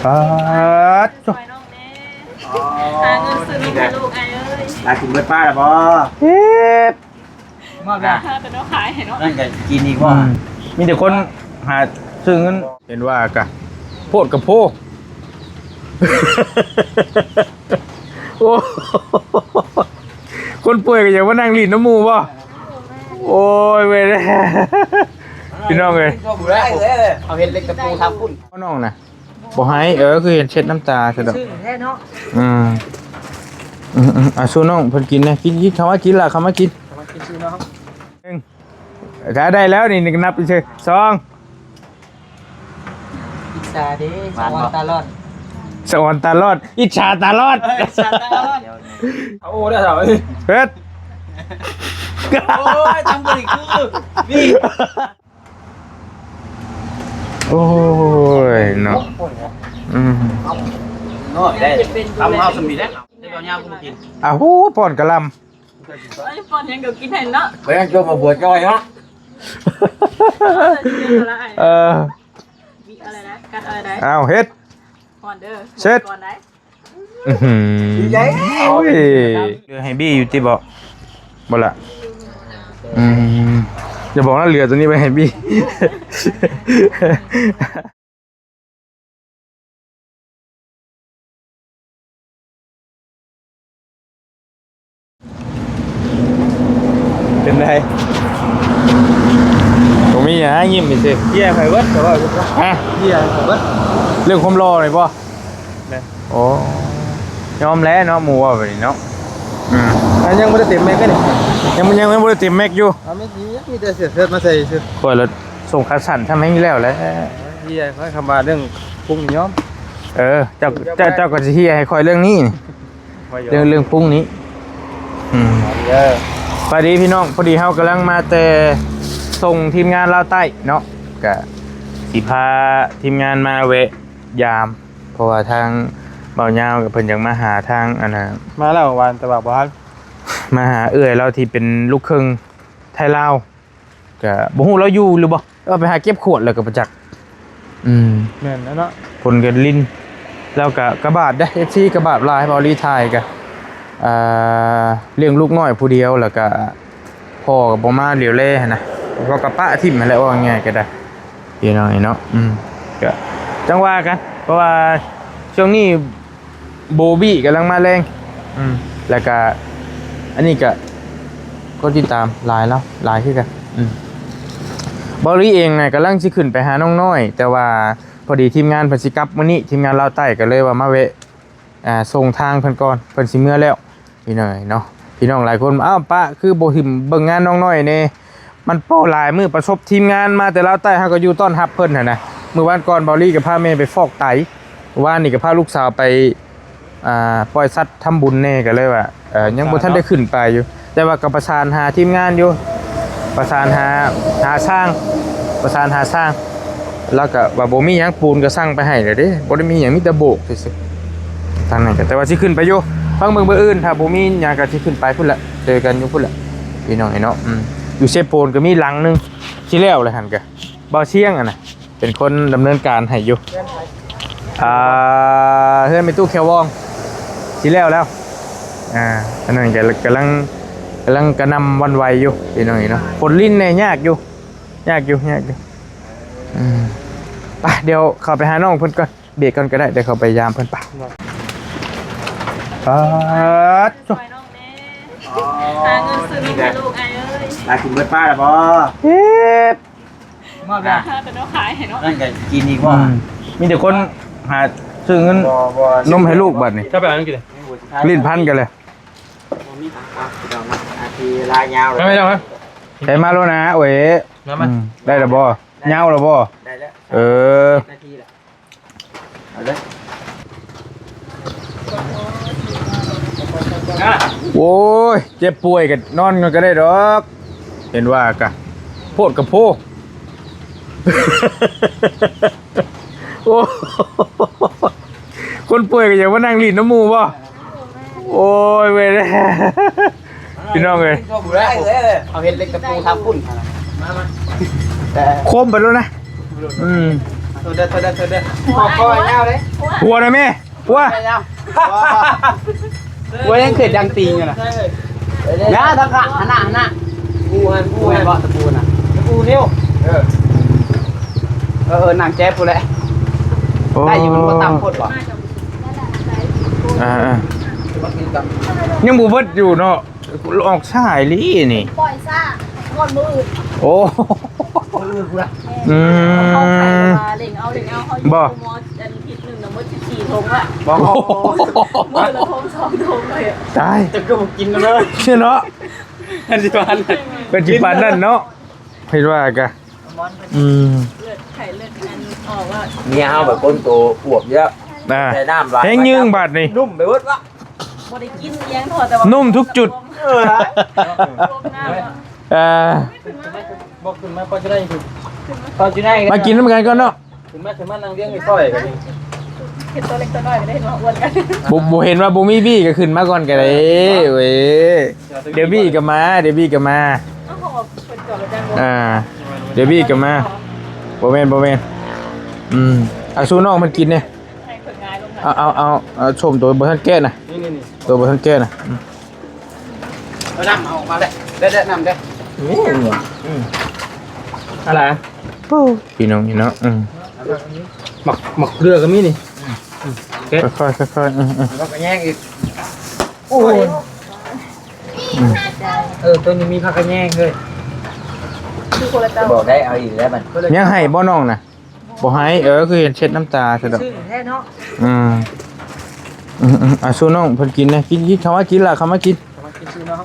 ປາດໂທ້ ຊ່ວຍນ້ອງແດ່ ຫາເງິນຊື້ນົມໃຫ້ລູກອ້າຍເອີຍ ຫຼາຍກິນເບິດປາແລ້ວບໍ່? ເຮັດ ມາແລ້ວ ຫາແຕ່ແນວຂາຍໃຫ້ເນາະ ນັ້ນກໍກິນອີກບໍ່? ອືມ ມີແຕ່ຄົນຫາຊື້ເງິນ ເຫັນວ່າກະໂພດກະໂພ ໂອ້ ຄົນປ່ວຍກໍຢາກມານັ່ງຫຼິ້ນນຳໝູ່ບໍ່? ໂອ້ຍ ເວີຍ ພີ່ນ້ອງເອີຍ ເອົາເຮັດເຫຼັກຕະປູທາງພຸ້ນ ນ້ອງນະ ບໍ່ໃຫ້ ເອີ ຄືເຫັນເຊັດນ້ຳຕາຊະດອກ ຊື່ແທ້ເນາະ ອືມ ອືມໆ ອ່ະ ສູ່ນ້ອງເພິ່ນກິນແດ່ ກິນ ກິນ ເຂົ້າມາກິນລະ ເຂົ້າມາກິນ ເຂົ້າມາກິນສູ່ນ້ອງ ໜຶ່ງ ຖ້າໄດ້ແລ້ວນີ້ ນັບເຊີ ສອງ ອິດສາເດ້ ສະອອນຕາລອດ ສະອອນຕາລອດ ອິດສາຕາລອດ ເອີ ອິດສາຕາລອດ ເອົາໂອ້ໄດ້ເທົ່າ ເຮັດ ໂອ້ຍ ທຳບໍ່ໄດ້ຄື ນີ້ ໂອ້ຍເນາະ ອືມ ນ້ອຍໄດ້ ທຳເຮົາສຳນີ້ແຫຼະ ເຮັດເອົາຍາວກໍບໍ່ກິນ ອ້າວ ປ້ອນກະລຳ ເອີຍ ປ້ອນຫຍັງກໍກິນໃຫ້ເນາະ ໄປຍັງຈົມມາບົວຈ້ອຍເນາະ ເອີ ມີອະໄລນະ ກັດອະໄລໄດ ອ້າວ ເຮັດ ກ່ອນເດີ ເຊັດ ກ່ອນໄດ ອື້ຫື ໂອ້ຍ ເຫຼືອໃຫ້ບີຢູ່ຕິເບາະ ບໍ່ລະ ອືມ ຢ່າບອກນະ ເຫຼືອຕົວນີ້ໄວ້ໃຫ້ບີ ເປັນໃດ? ບໍ່ມີຫຍັງ ຍິ້ມຊື່ໆ ເຫຍໃຜເບິດ ແຕ່ວ່າ ຮະ? ເຫຍໃຜເບິດ ເລື່ອງຄວາມຫຼໍ່ນີ້ບໍ່? ແມ່ນ ໂອ້ ຍອມແລ້ວເນາະ ໝູ່ເວົ້າແບບນີ້ເນາະ ອືມ ອັນຍັງບໍ່ໄດ້ເຕັມແມັກເດ້ນີ້ ຍັງ ຍັງ ຍັງບໍ່ໄດ້ເຕັມແມັກຢູ່ ເອົາ ມີ ມີ ມີແຕ່ເສື້ອເຊີດມາໃສ່ຊື່ ຂ້ອຍລະສົ່ງຂາສັ້ນທຳໃຫ້ແລ້ວແຫຼະ ເຫຍຂ້ອຍ ຄຳວ່າເລື່ອງປຸງນີ້ຍອມ ເອີ ເຈົ້າ ເຈົ້າ ເຈົ້າກໍຊິເຫຍໃຫ້ຂ້ອຍເລື່ອງນີ້ ເລື່ອງ ເລື່ອງປຸງນີ້ ອືມ ເອີ ສະບາຍດີພີ່ນ້ອງ ພໍດີເຮົາກຳລັງມາແຕ່ສົ່ງທີມງານລາວໃຕ້ເນາະ ກະຊິພາທີມງານມາແວະ ຍາມ ເພາະວ່າທາງບ່າວຍາວເພິ່ນຢາກມາຫາທາງອັນນ່າ ມາແລ້ວວານ ແຕ່ວ່າບໍ່ທັນ ມາຫາເອື້ອຍລາວທີ່ເປັນລູກເຄິ່ງໄທລາວ ກະບໍ່ຮູ້ລາວຢູ່ຫຼືບໍ່ ເອີ ໄປຫາເກັບຂວດແລ້ວກໍບໍ່ຈັກ ອືມ ແມ່ນແລ້ວເນາະ ເພິ່ນກໍຫຼິ້ນ ລາວກໍກະບາບເດ້ ເອັຟຊີ ກະບາບຫຼາຍ ເວົ້າລີ ຖ່າຍກະ ອ່າ ລ້ຽງລູກນ້ອຍຜູ້ດຽວ ແລ້ວກະ ພໍ່ກໍບໍ່ມາຫຼຽວແລຫັ້ນນະ ເຂົາກໍປະຖິ້ມຫັ້ນແຫຼະ ເວົ້າງ່າຍໆກໍໄດ້ ພີ່ນ້ອງເນາະ ອືມ ກໍຈັ່ງວ່າກັນ ເພາະວ່າຊ່ວງນີ້ໂບບີກຳລັງມາແຮງ ອືມ ແລ້ວກໍອັນນີ້ກໍຄົນຕິດຕາມຫຼາຍແລ້ວ ຫຼາຍຄືກັນ ອືມ ເບົາລີເອງນະກຳລັງຊິຂຶ້ນໄປຫານ້ອງນ້ອຍ ແຕ່ວ່າພໍດີທີມງານເພິ່ນຊິກັບມື້ນີ້ ທີມງານລາວໃຕ້ກໍເລີຍວ່າມາແວະ ອ່າ ສົ່ງທາງເພິ່ນກ່ອນ ເພິ່ນຊິເມືອແລ້ວ ພີ່ນ້ອງເນາະ ພີ່ນ້ອງຫຼາຍຄົນ ອ້າວ ປ້າຄືບໍ່ຖິ້ມເບິ່ງງານນ້ອງນ້ອຍແດ່ ມັນບໍ່ຫຼາຍມື້ປະສົບທີມງານມາແຕ່ລາວໃຕ້ ເຮົາກໍຢູ່ຕ້ອນຮັບເພິ່ນຫັ້ນນະ ມື້ວານກ່ອນເບົາລີກໍພາແມ່ໄປຟອກໄຕ ວານນີ້ກໍພາລູກສາວໄປ ອ່າ ປ່ອຍສັດທຳບຸນແດ່ ກໍເລີຍວ່າ ເອີ ຍັງບໍ່ທັນໄດ້ຂຶ້ນໄປຢູ່ ແຕ່ວ່າກໍປະສານຫາທີມງານຢູ່ ປະສານຫາ ຫາຊ່າງ ປະສານຫາຊ່າງ ລາວກໍວ່າບໍ່ມີຫຍັງ ປູນກໍສັ່ງໄປໃຫ້ແລ້ວເດ້ ບໍ່ໄດ້ມີຫຍັງ ມີແຕ່ໂບກຊື່ໆ ທາງນັ້ນກໍ ແຕ່ວ່າຊິຂຶ້ນໄປຢູ່ ຟັງເບິ່ງມື້ອື່ນ ຖ້າບໍ່ມີຫຍັງກໍຊິຂຶ້ນໄປພຸ້ນແຫຼະ ເຈີກັນຢູ່ພຸ້ນແຫຼະ ພີ່ນ້ອງເນາະ ອືມ ຢູ່ເຊໂປນກໍມີຫຼັງໜຶ່ງ ຊິແລ້ວແລ້ວຫັ້ນກະ ບ່າວຊຽງຫັ້ນນະ ເປັນຄົນດຳເນີນການໃຫ້ຢູ່ ອ່າ ເຮືອນແມ່ຕູ້ແຂວວອງ ຊິແລ້ວແລ້ວ ອ່າ ອັນນັ້ນກໍກຳລັງ ກຳລັງກະໜ່ຳຫວັ່ນໄຫວຢູ່ ພີ່ນ້ອງເນາະ ຝົນລິນແດ່ ຍາກຢູ່ ຍາກຢູ່ ຍາກຢູ່ ອືມ ໄປ ດຽວເຂົ້າໄປຫານ້ອງເພິ່ນກ່ອນ ເບຣກກ່ອນກໍໄດ້ ດຽວເຂົ້າໄປຢາມເພິ່ນ ໄປ ປາດໂທ້ ຊ່ວຍນ້ອງແດ່ ຫາເງິນຊື້ນົມໃຫ້ລູກອ້າຍເອີຍ ຫຼາຍກິນເບິດປາແລ້ວບໍ່? ເຮັດ ມາແລ້ວ ຫາແຕ່ແນວຂາຍໃຫ້ເນາະ ນັ້ນກໍກິນອີກບໍ່? ອືມ ມີແຕ່ຄົນຫາຊື້ເງິນ ບໍ່ ບໍ່ ນົມໃຫ້ລູກບັດນີ້ ເຈົ້າໄປເອົາຫຍັງກິນ ຫຼິ້ນພັນກັນເລີຍ ບໍ່ມີຫຍັງ ອ່ະ ພີ່ນ້ອງ ອາ ທີ່ລາຍຍາວເລີຍ ມາ ມາ ມາ ໃສ່ມາໂລດນະ ໂອ້ຍ ມາ ມາ ອືມ ໄດ້ແລ້ວບໍ່? ໄດ້ ຍາວແລ້ວບໍ່? ໄດ້ແລ້ວ ເອີ ນາທີລະ ເອົາເລີຍ ໂອ້ຍ ເຈັບປ່ວຍກໍນອນກໍໄດ້ດອກ ເຫັນວ່າກະໂພດກະໂພ ໂອ້ ຄົນປ່ວຍກໍຢາກມານັ່ງຫຼິ້ນນຳໝູ່ບໍ່? ໂອ້ຍ ເວີຍ ພີ່ນ້ອງເອີຍ ເອົາເຮັດເຫຼັກຕະປູທາງພຸ້ນ ມາ ມາ ໂຄມໄປໂລດນະ ອືມ ໂທດເດີ ໂທດເດີ ໂທດເດີ ຂໍ ຂໍຍາວເດ້ ຫົວນະແມ່ ຫົວ ຫົວຍັງເຂດຍັງຕີງຢູ່ນະ ນະ ຕະກະ ຫັ້ນນະ ຫັ້ນນະ ກູຫັ້ນ ກູ ແມ່ນບໍ່ ຕະປູນະ ຕະປູນິ້ວ ເອີ ເອີ ເອີ ນັ່ງແຈບພຸ້ນແຫຼະ ໂອ້ ໄດ້ຢູ່ ມັນບໍ່ຕ່ຳໂພດບໍ່ ອ່າໆ ຍັງບໍ່ເບິດຢູ່ເນາະ. ອອກຊ້າອີ່ຫຼີນີ້ ປ່ອຍຊ້າ ຮອດມື້ອື່ນ ໂອ້ ມື້ອື່ນພຸ້ນລະ ອືມ ເຂົາຂາຍວ່າເລັ່ງເອົາ ເລັ່ງເອົາ ເຮົາຢູ່ ບໍ່ ໝໍອັນທິດໜຶ່ງນະ ໝົດສິບສີ່ຖົງລະ ບໍ່ ມື້ລະຖົງສອງຖົງເລີຍ ຕາຍ ເຈົ້າຄືບໍ່ກິນເລີຍເນາະ ອັນຊິວ່າ ເປັນຊິປານນັ້ນເນາະ ເຮັດວ່າກະ ອືມ ເລືອດໄຂ້ເລືອດອັນອອກວ່າ ເມຍເຮົາແບບຄົນໂຕອວບເຍອະ ອ່າ ໃສ່ນ້ຳຫຼາຍ ແຮງຍືງບາດນີ້ ນຸ່ມໄປເບິດວະ ບໍ່ໄດ້ກິນອີ່ຫຍັງເທື່ອ ແຕ່ວ່ານຸ່ມທຸກຈຸດ ເອີ ເອີ ບໍ່ຂຶ້ນມາກໍຈະໄດ້ ກໍຈະໄດ້ ມາກິນນຳກັນກ່ອນເນາະ ຂຶ້ນມາ ຂຶ້ນມານັ່ງລຽງໃຫ້ຂ້ອຍກໍໄດ້ ເຫັນຕົວເລັກຕົວນ້ອຍກໍໄດ້ເນາະ ອ້ວນກັນ ບໍ່ ບໍ່ເຫັນວ່າບໍ່ມີບີກໍຂຶ້ນມາກ່ອນກໍໄດ້ເວີຍ ດຽວບີກໍມາ ດຽວບີກໍມາ ເອົາ ເຂົາອອກ ເພິ່ນຈອດລົດຢ່າງເດີມ ອ່າ ດຽວບີກໍມາ ບໍ່ແມ່ນ ບໍ່ແມ່ນ ອືມ ເອົາສູ່ນ້ອງເພິ່ນກິນແດ່ ໃຫ້ເພິ່ນຫງາຍລົງ ເອົາ ເອົາ ເອົາ ເອົາສົ້ມໂຕບໍ່ທັນແກະນະ ນີ້ໆໆ ໂຕບໍ່ທັນແກະນະ ອືມ ເອົານ້ຳເອົາອອກມາເລີຍ ເດີໆ ນ້ຳເດີ ອືມ ອືມ ອະໄລ ໂອ້ ພີ່ນ້ອງນີ້ເນາະ ອືມ ໝາກ ໝາກເຂືອກໍມີນີ້ ອືມ ແກະ ຄ່ອຍໆ ຄ່ອຍໆ ອືມໆ ແລ້ວກໍແຍງອີກ ໂອ້ຍ ອືມ ເອີ ໂຕນີ້ມີຜັກກະແຍງເລີຍ ຄືຄົນລະເຈົ້າ ບອກໄດ້ເອົາອີກແລ້ວບັດ ຍັງໃຫ້ບໍ່ນ້ອງນະ ບໍ່ໃຫ້ ເອີ ຄືເຫັນເຊັດນ້ຳຕາຊະດອກ ຊື່ແທ້ເນາະ ອືມ ອືມໆ ອ່າ ສູ່ນ້ອງເພິ່ນກິນນະ ກິນ ກິນ ເຂົ້າມາກິນລະ ເຂົ້າມາກິນ ເຂົ້າມາກິນ ຊື່ນ້ອງ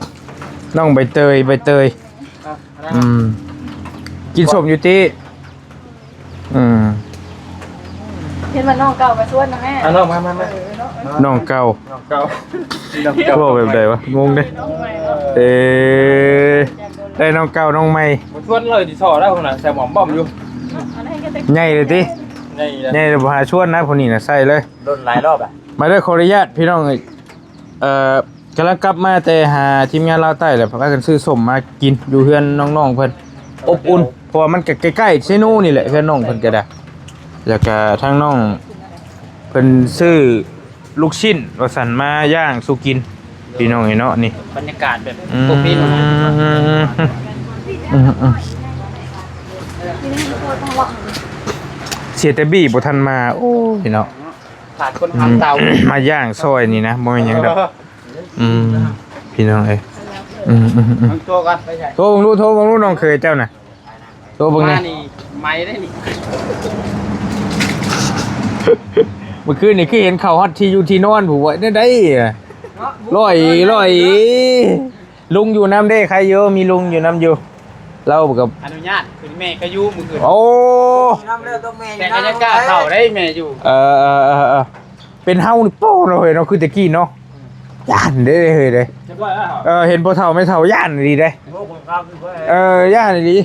ນ້ອງໃບເຕີຍ ໃບເຕີຍ ອ່ະ ອືມ ກິນສົ້ມຢູ່ຕິ ອືມ ເຫັນວ່ານ້ອງເກົ່າມາຊວນນະແມ່ ອ່ະ ນ້ອງມາ ມາ ມາ ເອີ ນ້ອງເກົ່າ ນ້ອງເກົ່າ ເວົ້າແບບໃດວະ ງົງເດ້ ນ້ອງໃໝ່ເນາະ ເອີ ໄດ້ນ້ອງເກົ່ານ້ອງໃໝ່ ບໍ່ຊວນເລີຍ ຊິຊໍແລ້ວພຸ້ນນະ ໃສ່ໝອມບ້ອມຢູ່ ໃຫຍ່ເລີຍຕິ ໃຫຍ່ແລ້ວ ໃຫຍ່ແລ້ວ ບໍ່ຫາຊວນນະ ຜູ້ນີ້ນະ ໃສ່ເລີຍ ດົນຫຼາຍຮອບລະ ມາເດີ ຂໍອະນຸຍາດພີ່ນ້ອງ ເອີ ກຳລັງກັບມາແຕ່ຫາທີມງານລາວໃຕ້ແຫຼະ ພາກັນຊື້ສົ້ມມາກິນຢູ່ເຮືອນນ້ອງໆເພິ່ນ ອົບອຸ່ນ ເພາະວ່າມັນກໍໃກ້ໆເຊໂນນີ້ແຫຼະ ເຮືອນນ້ອງເພິ່ນກໍໄດ້ ແລ້ວກໍທາງນ້ອງເພິ່ນຊື້ລູກຊິ້ນວ່າຊັ້ນ ມາຍ່າງສູ່ກິນ ພີ່ນ້ອງເອີຍເນາະ ນີ້ບັນຍາກາດແບບ ອືມ ໂອເຄເນາະ ອືມໆ ເສຍແຕ່ບີບໍ່ທັນມາ ໂອ້ຍເນາະ ຂາດຄົນທຳເຕົາ ອືມ ມາຍ່າງຊ່ອຍນີ້ນະ ບໍ່ແມ່ນຫຍັງດອກ ອືມ ພີ່ນ້ອງເອີຍ ອືມໆໆ ໂທເບິ່ງດູ ໂທເບິ່ງດູ ນ້ອງເຂີຍເຈົ້ານະ ໂທເບິ່ງແດ່ ມານີ້ໄໝໄດ້ນີ້ ເມື່ອຄືນນີ້ຄືເຫັນເຂົ້າຮອດທີ່ຢູ່ທີ່ນອນຜູ້ວ່າແນວໃດ ເນາະ ລອຍ ລອຍ ລຸງຢູ່ນຳເດ້ ໃຄຢູ່ ມີລຸງຢູ່ນຳຢູ່ ລາວກໍອະນຸຍາດ ຄືແມ່ກໍຢູ່ມື້ຄືນ ໂອ້ ນຳແລ້ວຕ້ອງແມ່ ແຕ່ກໍຍັງກ້າເຂົ້າໄດ້ແມ່ຢູ່ ເອີໆໆໆ ເປັນເຮົານີ້ ໂປ້ ເນາະເຮີຍເນາະ ຄືແຕ່ກີ້ເນາະ ຢ້ານເດ້ເຮີຍເດ້ ເອີ ເຫັນພໍ່ເຖົ້າແມ່ເຖົ້າຢ້ານອີ່ຫຼີເດ້ ເອີ ຢ້ານອີ່ຫຼີ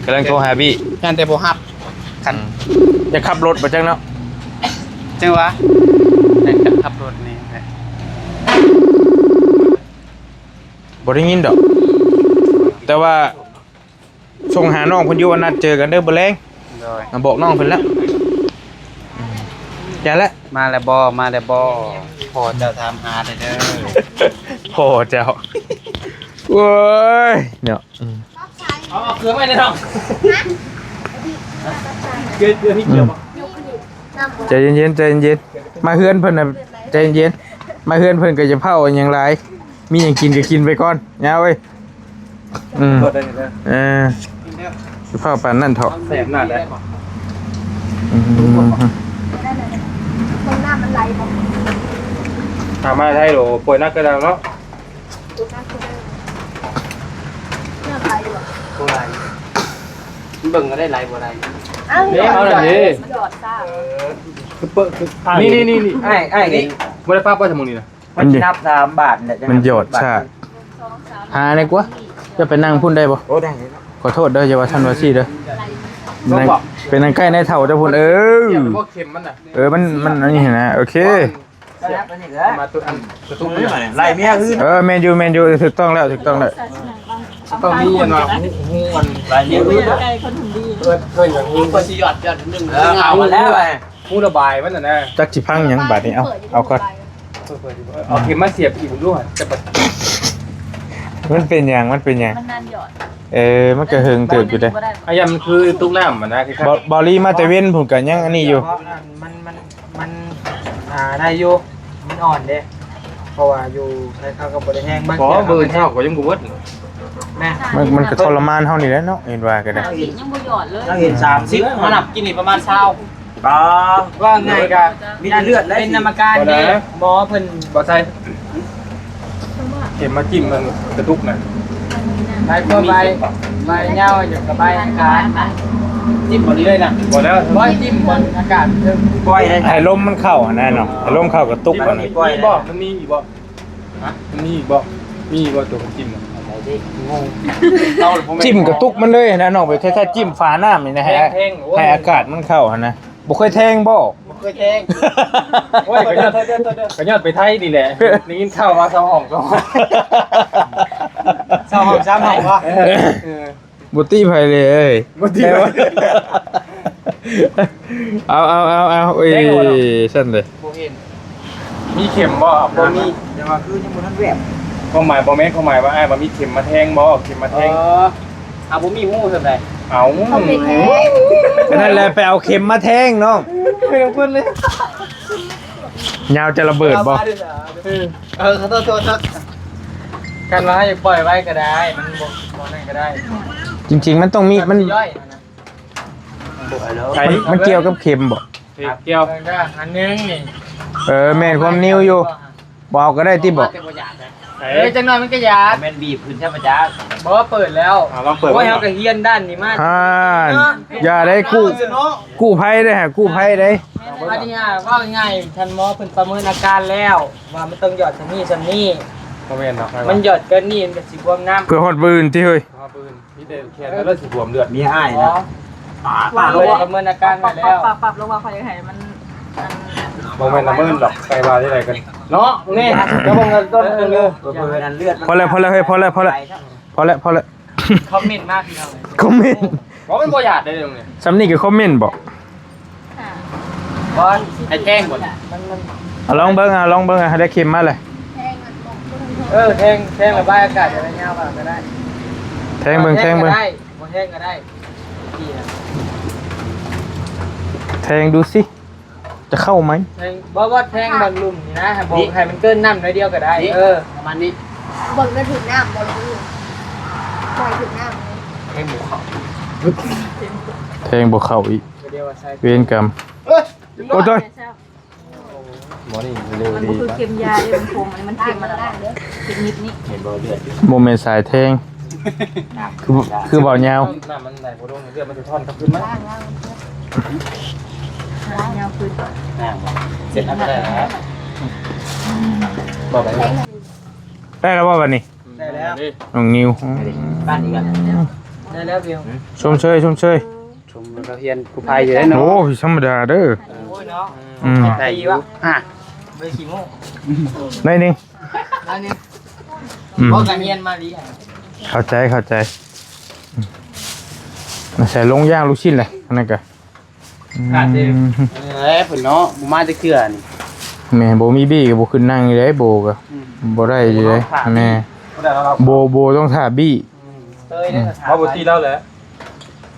ກຳລັງໂທຫາບີ້ ຢ້ານແຕ່ບໍ່ຮັບ ຄັນ ອືມ ຈະຂັບລົດບໍ່ຈັກເນາະ ຈັ່ງຫວະ ແມ່ນ ຈະຂັບລົດນີ້ ບໍ່ໄດ້ຍິນດອກ ແຕ່ວ່າ ສົ່ງຫານ້ອງເພິ່ນຢູ່ວ່ານັດເຈີກັນເດີມື້ແລງ ໂດຍ ມາບອກນ້ອງເພິ່ນແລ້ວ ຢ່າແຫຼະ ມາແລ້ວບໍ່ ມາແລ້ວບໍ່ ພໍ່ເຈົ້າຖາມຫາແດ່ເດີ ພໍ່ເຈົ້າ ໂອ້ຍ ເນາະ ອືມ ເອົາ ເອົາເຄື່ອງໄວ້ແດ່ນ້ອງ ເກືອ ເກືອມີເກືອບໍ່ ອືມ ໃຈເຢັນໆ ໃຈເຢັນໆ ມາເຮືອນເພິ່ນນະ ໃຈເຢັນໆ ມາເຮືອນເພິ່ນກໍຢ່າເວົ້າຫຍັງຫຼາຍ ມີຫຍັງກິນກໍກິນໄປກ່ອນ ຍາເອີຍ ອືມ ເອີ ຊິພາປານນັ້ນເຖາະ ແຊບໜ້າໄດ໋ ອືມ ເບິ່ງນ້ຳມັນໄຫຼບໍ່ ຖ້າມາໄທໂຫຼປ່ວຍໜັກກະດາວເນາະ ນ້ຳໄຫຼຢູ່ບໍ່ ບໍ່ໄຫຼ ເບິ່ງກໍໄດ້ໄຫຼບໍ່ໄຫຼ ເອົາ ເອົານັ້ນເດ້ ມັນຢອດຊາ ເອີ ຄືເປີ ຄື ນີ້ໆໆໆ ອ້າຍ ອ້າຍນີ້ ບໍ່ໄດ້ປັບວ່າຊົ່ວໂມງນີ້ນະ ມັນຊິນັບສາມບາດແຫຼະ ມັນຢອດຊາ ຫາແດ່ກວ່າ ຈະໄປນັ່ງພຸ້ນໄດ້ບໍ່? ໂອ້ ໄດ້ເນາະ ຂໍໂທດເດີ ຢ່າວ່າຊັ້ນວ່າຊີ້ເດີ ໄດ້ບໍ່? ໄປນັ່ງໃກ້ນາຍເຖົ້າເຈົ້າພຸ້ນ ເອີ ບໍ່ເຂັມມັນນະ ເອີ ມັນ ມັນອັນນີ້ຫັ້ນນະ ໂອເຄ ມາຕຸ ອັນ ຕຸ ໄລ່ເມຍຄືນ ເອີ ແມ່ນຢູ່ ແມ່ນຢູ່ ຖືກຕ້ອງແລ້ວ ຖືກຕ້ອງແລ້ວ ຕ້ອງມີອັນວ່າ ຮູ້ ຮູ້ອັນ ລາຍນິ້ວ ເອີ້ນ ເອີ້ນຫຍັງ ຮູ້ ກໍຊິຢອດ ຢອດໜຶ່ງ ເອີ ເອົາມາແລ້ວ ຮູ້ລະບາຍມັນຫັ້ນນະ. ຈັກຊິພັງຫຍັງບາດນີ້ ເອົາ ເອົາກ່ອນ ເອົາເຂັມມາສຽບອີກເບິ່ງດູ ຈະບັດ ມັນເປັນຫຍັງ ມັນເປັນຫຍັງ? ມັນນານຢອດ ເອີ ມັນກໍເຫິງເຕີບຢູ່ເດ້. ອັນຍາມັນຄືຕຸກນ້ຳຫັ້ນນະ ຄື ເບົາ ເບົາຫຼີມາແຕ່ເວັນພຸ້ນກໍຍັງອັນນີ້ຢູ່. ມັນ ມັນ ມັນ ອ່າ ໄດ້ຢູ່ ມັນອ່ອນເດ້ ເພາະວ່າຢູ່ໃນເຂົາກໍບໍ່ໄດ້ແຮງ ບາງ ບໍ່ ເທື່ອ ມື້ເຊົ້າກໍຍັງບໍ່ເບິດ ແມ່ນ ມັນ ມັນກໍທໍລະມານເຮົານີ້ແຫຼະເນາະ ເຫັນວ່າກໍໄດ້ ຍັງບໍ່ຢອດເລີຍ ຍັງເຫັນສາມສິບ ເຮົານັບກິນນີ້ປະມານຊາວ ບໍ່ ວ່າໄງກໍມີແຕ່ເລືອດ ເປັນນຳອາການເດ້ ບໍ່ໄດ້ ໝໍເພິ່ນບໍ່ໃສ່ ເຂັມມາຈິ້ມມັນກະຕຸກນະ ໃບກໍໃບ ໃບຍາວ ຢາກກະໃບອາການ ຈິ້ມບໍ່ເລີຍນະ ບໍ່ແລ້ວ ບໍ່ຈິ້ມບໍ່ອາການເທິງ ປ່ອຍໄດ້ ໃຫ້ລົມມັນເຂົ້າຫັ້ນນະເນາະ ໃຫ້ລົມເຂົ້າກະຕຸກຫັ້ນນະ ມີບໍ່ ມັນມີອີກບໍ່ ຮະ ມັນມີອີກບໍ່ ມີບໍ່ຕົວມັນຈິ້ມນະ ຈິ້ມກະຕຸກມັນເລີຍຫັ້ນນະນ້ອງ ແບບຄ້າຍໆຈິ້ມຝານ້ຳນີ້ນະ ໃຫ້ ໃຫ້ອາກາດມັນເຂົ້າຫັ້ນນະ. ບໍ່ເຄີຍແທງບໍ່? ບໍ່ເຄີຍແທງ ໂອ້ຍ ກໍຍ້ອນ ກໍຍ້ອນໄປໄທນີ້ແຫຼະ ໄດ້ຍິນຂ່າວວ່າເຊົ່າຫ້ອງ ເຊົ່າຫ້ອງ ເຊົ່າຫ້ອງ ສາມຫ້ອງບໍ່? ເອີ ບໍ່ຕິໃຜເລີຍ ບໍ່ຕິໃຜ ເອົາ ເອົາ ເອົາ ເອົາ ເອີ ຊັ້ນເດ້ ບໍ່ເຫັນ ມີເຂັມບໍ່? ບໍ່ມີ ແຕ່ວ່າຄືຍັງບໍ່ທັນແວບ ຄວາມໝາຍ ບໍ່ແມ່ນ ຄວາມໝາຍວ່າ ອ້າຍວ່າມີເຂັມມາແທງບໍ່? ເຂັມມາແທງ ເອີ ເອົາ ບໍ່ມີຫູສ່ຳໃດ ເອົາ ເຂົາໄປແທງ ອັນນັ້ນແຫຼະ ໄປເອົາເຂັມມາແທງນ້ອງ ເປັນຂອງເພິ່ນເລີຍ ຍາວຈະລະເບີດບໍ່? ເອີ ເອີ ຂໍໂທດ ໂທດ ໂທດ ຄັນວ່າເຮົາຢາກປ່ອຍໄວ້ກໍໄດ້ ມັນບໍ່ ບໍ່ນັ້ນກໍໄດ້ ຈິງໆ ມັນຕ້ອງມີ ມັນ ມັນຊິຍ່ອຍຫັ້ນນະ ມັນ ມັນກ່ຽວກັບເຂັມບໍ່? ກ່ຽວ ເອີ ອັນໜຶ່ງນີ້ ເອີ ແມ່ນຄວາມນິວຢູ່ ບໍ່ເອົາກໍໄດ້ຕິບໍ່? ເອີ ຈັກໜ້ອຍມັນກໍຢາກ ແມ່ນບີບຂຶ້ນຊະປະຈັກ ບໍ່ເປີດແລ້ວ ເອົາລອງເປີດ ໂອ້ຍ ເຮົາກໍຮຽນດ້ານນີ້ມາ ອ່າ ຢ່າໄດ້ກູ້ ກູ້ໄພເດ້ ກູ້ໄພເດ້ ອັນນີ້ເວົ້າງ່າຍໆ ທ່ານໝໍເພິ່ນປະເມີນອາການແລ້ວ ວ່າມັນຕ້ອງຢອດສ່ຳນີ້ສ່ຳນີ້ ບໍ່ແມ່ນດອກ ມັນຢອດເກີນນີ້ມັນກໍຊິບວມນ້ຳ ເພື່ອຮອດມື້ອື່ນຕິເຮີ້ຍ ຮອດມື້ອື່ນ ມີແຕ່ແຂນແລ້ວຊິບວມເລືອດ ເມຍອ້າຍນະ ປາ ປາ ປະເມີນອາການໄວ້ແລ້ວ ປັບ ປັບ ລົງວ່າຂ້ອຍຢາກໃຫ້ມັນ ບໍ່ແມ່ນລະເມີນດອກ ໃສ່ວ່າຈັ່ງໃດກັນເນາະ ນີ້ ເຈົ້າເບິ່ງເງິນຕົ້ນເພິ່ນເດີ ເອີ ເພິ່ນເລືອດ ພໍແລ້ວ ພໍແລ້ວ ເຮີ້ຍ ພໍແລ້ວ ພໍແລ້ວ ພໍແລ້ວ ພໍແລ້ວ ຄອມເມັນມາພີ່ນ້ອງ ຄອມເມັນ ບໍ່ ມັນບໍ່ຢາດເດ້ ສ່ຳນີ້ກໍຄອມເມັນບໍ່? ບໍ່ ໃຫ້ແທງບໍ່? ມັນ ມັນ ເອົາລອງເບິ່ງ ເອົາລອງເບິ່ງ ໃຫ້ໄດ້ເຂັມມາເລີຍ ເອີ ແທງ ແທງລະບາຍອາກາດໄລຍະຍາວກໍໄດ້ ແທງເບິ່ງ ແທງເບິ່ງ ບໍ່ແທງກໍໄດ້ ແທງດູຊິ ຈະເຂົ້າໄໝ? ແທງ ບໍ່ ບໍ່ ແທງບ່ອນລຸ່ມນີ້ນະ ໃຫ້ບໍ່ ນີ້ ໃຫ້ມັນເກີນນ້ຳໜ້ອຍດຽວກໍໄດ້ ນີ້ ເອີ ປະມານນີ້ ເບິ່ງແລ້ວຖືກນ້ຳບໍ່ ຫຼືບໍ່ຖືກ ບໍ່ຖືກນ້ຳ ແທງບໍ່ເຂົ້າ ແທງບໍ່ເຂົ້າອີກ ກໍດຽວວ່າໃສ່ ເວນກຳ ເອີຍ ໂອ້ຍ ໂອ້ຍ ໝໍນີ້ເລັວ ມັນ ດີ ບໍ່ຄືເຂັມຢາເດ້ ມັນຄົມ ອັນນີ້ມັນເຂັມ ມັນເລັກນິດນີ້ ເຫັນບໍ່ ເລືອດຢູ່ ບໍ່ແມ່ນສາຍແທງ ຄື ຄືເວົ້າຍາວ ນ້ຳມັນໄຫຼບໍ່ລົງ ເລືອດມັນຈະທ້ອນກັບຄືນມາ ຍາວຂຶ້ນ ນ້ຳບໍ່ ເສັດແລ້ວກໍໄດ້ແລ້ວ ບໍ່ໄປ ໄດ້ແລ້ວບໍ່ບັດນີ້? ໄດ້ແລ້ວ ນ້ອງນິວ ປັ້ນອີກແລ້ວ ໄດ້ແລ້ວ ຊມເຊີຍ ຊົມເຊີຍ ຊົມແລ້ວກໍຮຽນຜູ້ໃຫຍ່ຢູ່ເດ້ເນາະ ໂອ້ຍ ທຳມະດາເດີ ໂອ້ຍເນາະ ອືມ ໄດ້ຢູ່ ອ່ະ ບໍ່ໄດ້ຂີ້ໂມ້ ໜ້ອຍໜຶ່ງ ໜ້ອຍໜຶ່ງ ອືມ ບໍ່ກະຮຽນມາດີ ເຂົ້າໃຈ ເຂົ້າໃຈ ອືມ ໃສ່ລົງຢ່າງລູກຊິ້ນແຫຼະ ອັນນັ້ນກະ ອືມ ຂາດເດ້ ເອີ ເພິ່ນເນາະ ບໍ່ມາຈັກເທື່ອນີ້ ແມ່ນ ບໍ່ມີບີກໍບໍ່ຂຶ້ນນັ່ງຢູ່ເດ້ ໂບກໍ ອືມ ບໍ່ໄດ້ຢູ່ເດ້ ບໍ່ໄດ້ ແມ່ນ ບໍ່ໄດ້ແລ້ວ ໂບ ໂບຕ້ອງຖ້າບີ ອືມ ເອີຍ ອືມ ເຮົາບໍ່ຕີລາວແຫຼະ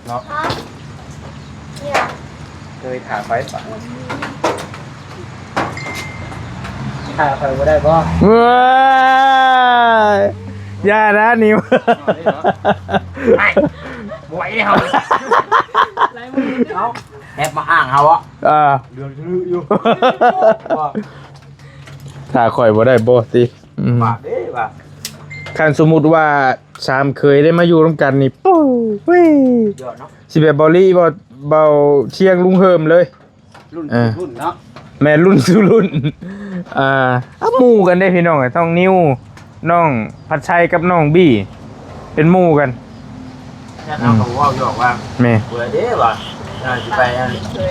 ເນາະ ເຄີຍຖ້າໄຟປະ ຖ້າໄຟບໍ່ໄດ້ບໍ່? ເວີ້ຍ ຢ່ານະນິວ ໄອ້ ບໍ່ໄຫວເຮົາ ເອົາ ແອບມາອ້າງເຮົາເນາະ ອ່າ ເດືອນທະລຸຢູ່ ຖ້າຂ້ອຍບໍ່ໄດ້ບໍ່ຕິ ອືມ ບາບເດ້ວ່າ ຄັນສົມມຸດວ່າ ສາມເຂີຍໄດ້ມາຢູ່ນຳກັນນີ້ ປູ້ ວິ ຍອດເນາະ ຊິແບບເບົາລີ ເບົາ ເບົາຊຽງ ລຸງເຮີມເລີຍ ລຸ້ນ ເອີ ສູ່ລຸ້ນເນາະ ແມ່ນ ລຸ້ນສູ່ລຸ້ນ ອ່າ ເອົາໝູ່ກັນເດ້ພີ່ນ້ອງ ນ້ອງນິວ ນ້ອງພັດໄຊກັບນ້ອງບີ ເປັນໝູ່ກັນ ເຮົາກໍເວົ້າຫຍອກວ່າ ແມ່ນ ຜູ້ໃດເດ້ວ່າ ອ່າ ຊິໄປອັນ ເອີ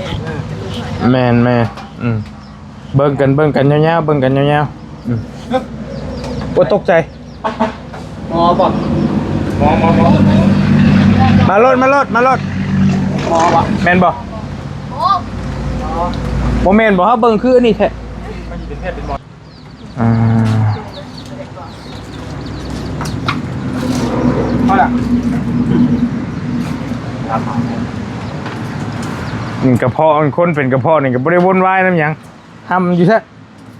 ແມ່ນໆ ອືມ ເບິ່ງກັນ ເບິ່ງກັນຍາວໆ ເບິ່ງກັນຍາວໆ ອືມ ໂອ້ຍ ຕົກໃຈ ໝໍບໍ່? ມາໂລດ ມາໂລດ ມາໂລດ ແມ່ນບໍ່? ໂອ້ ບໍ່ແມ່ນບໍ່? ເຮົາເບິ່ງຄືອັນນີ້ແທ້. ອ່າ ເອົາລະ ກະເພາະ ຄົນເປັນກະເພາະນີ້ກະບໍ່ໄດ້ວຸ້ນວາຍນຳຫຍັງ. ຫ້ຳຢູ່ຊະ